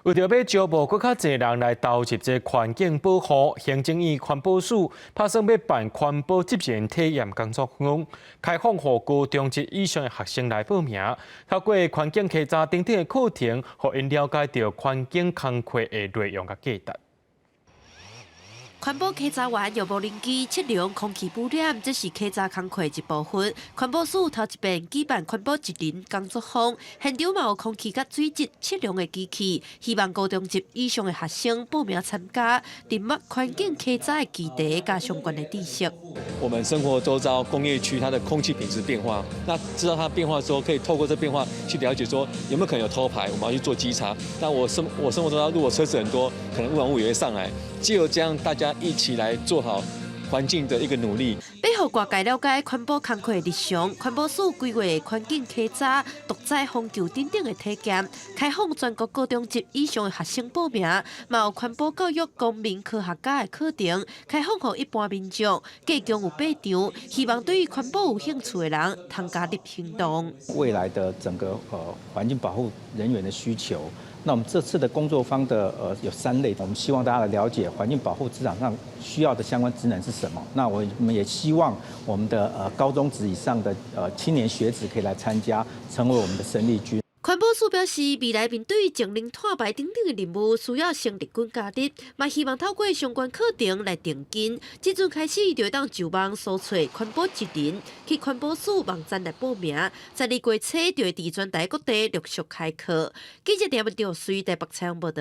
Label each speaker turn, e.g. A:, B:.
A: 為著欲招募閣較濟人來投入這環境保護，行政院環保署拍算欲辦環保職人體驗工作坊，開放予高中職以上的學生來報名，透過環境稽查等等的課程，予𪜶了解著環境工課的內容佮價值。
B: 環保稽查員用無人機測量空氣污染，這是稽查工課一部分。環保署頭一遍舉辦環保職人工作坊，現場嘛有空氣佮水質測量的機器，希望高中職以上的學生報名參加，認捌環境稽查的基地佮相關的知識。
C: 我們生活周遭工業區它的空氣品質變化，那知道它變化之後，可以透過這變化去了解說有沒有可能有偷排，我們要去做稽查。那我生活周遭如果車子很多，可能污染物也會上來。藉由這樣，大家一起來做好環境的一個努力。
B: 欲予外界了解環保工課的日常，環保署規劃環境稽查、獨宰風球等等的體驗，開放全國高中職以上的學生報名，嘛有環保教育公民科學家的課程，開放予一般民眾，計共有八場，希望對於環保有興趣的人，通加入行動。
D: 未來的整個環境保護人員的需求。那我們這次的工作坊的有三類，我們希望大家來了解環境保護職場上需要的相關職能是什麼。那我們也希望我們的高中職以上的青年學子可以來參加，成為我們的生力軍。
B: 環保署表示，未來面對淨零碳排等等的任務，需要生力軍加入，嘛希望透過相關課程來定根。這陣開始就會當上網搜尋環保職人，去環保署網站來報名。十二月初就會佇全台各地陸續開課。記者陳文卓隨台北採訪報道。